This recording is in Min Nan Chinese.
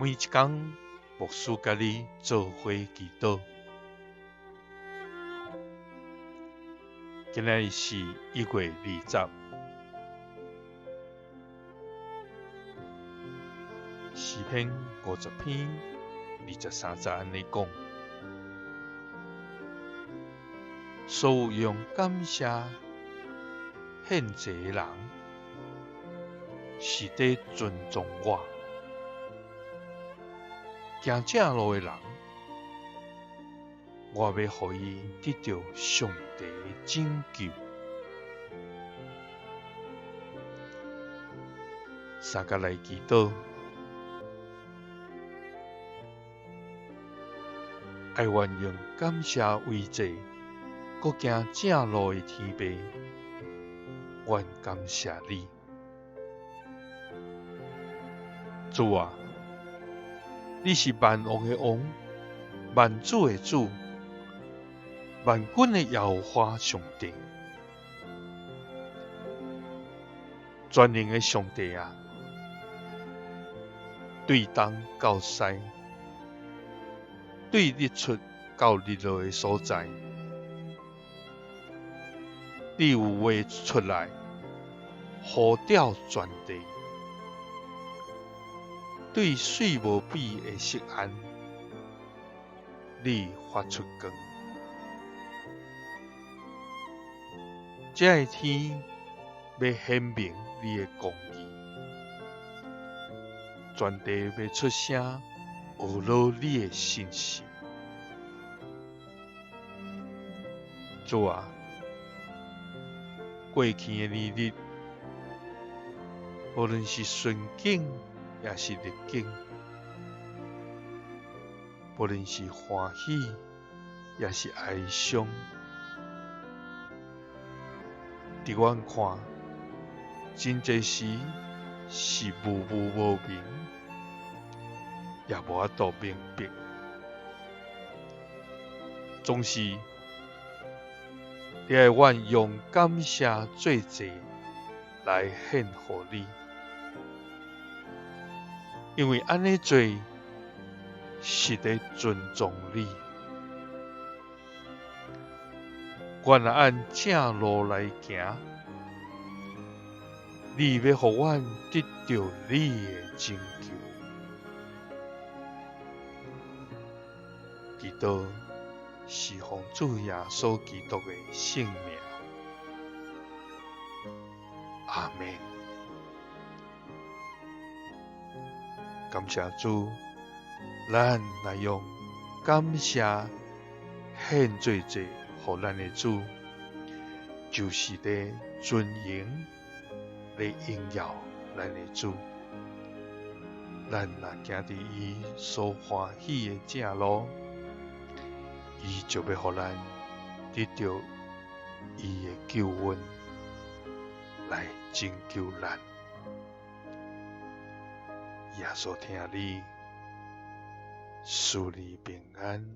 每一工牧師佮你做伙祈禱。今仔日是1月20，詩篇50篇23節按呢講：所有用感謝獻祭的人，是佇尊崇我。行正路的人，我欲予伊得著上帝的拯救。相佮來祈禱，愛願用感謝為祭，閣行正路的天父，阮感謝你，主啊！你是萬王的王，萬主的主，萬軍的耶和華上帝，全能的上帝啊！對東到西，對日出到日落的所在，你有話出來，呼召全地。對水無比的錫安，你發出光，這个天欲顯明你的公義，全地欲出聲呵咾你的信實。主啊，過去的年日，無論是順境，抑是逆境，無論是歡喜，抑是哀傷，佇阮看，真濟時是霧霧無明，也無法度明白。總是，你愛阮用感謝做祭來獻予你。因為按呢做是佇尊重你。阮若按正路來行，你欲予阮得著你的拯救。祈禱是奉主耶穌基督的聖名。阿們。感謝主，咱來用感謝獻做祭予咱的主，就是佇尊榮、佇榮耀咱的主。咱若行佇伊所歡喜的正路，伊就欲予咱得著伊的救恩，來拯救咱。耶穌疼你，賜你平安。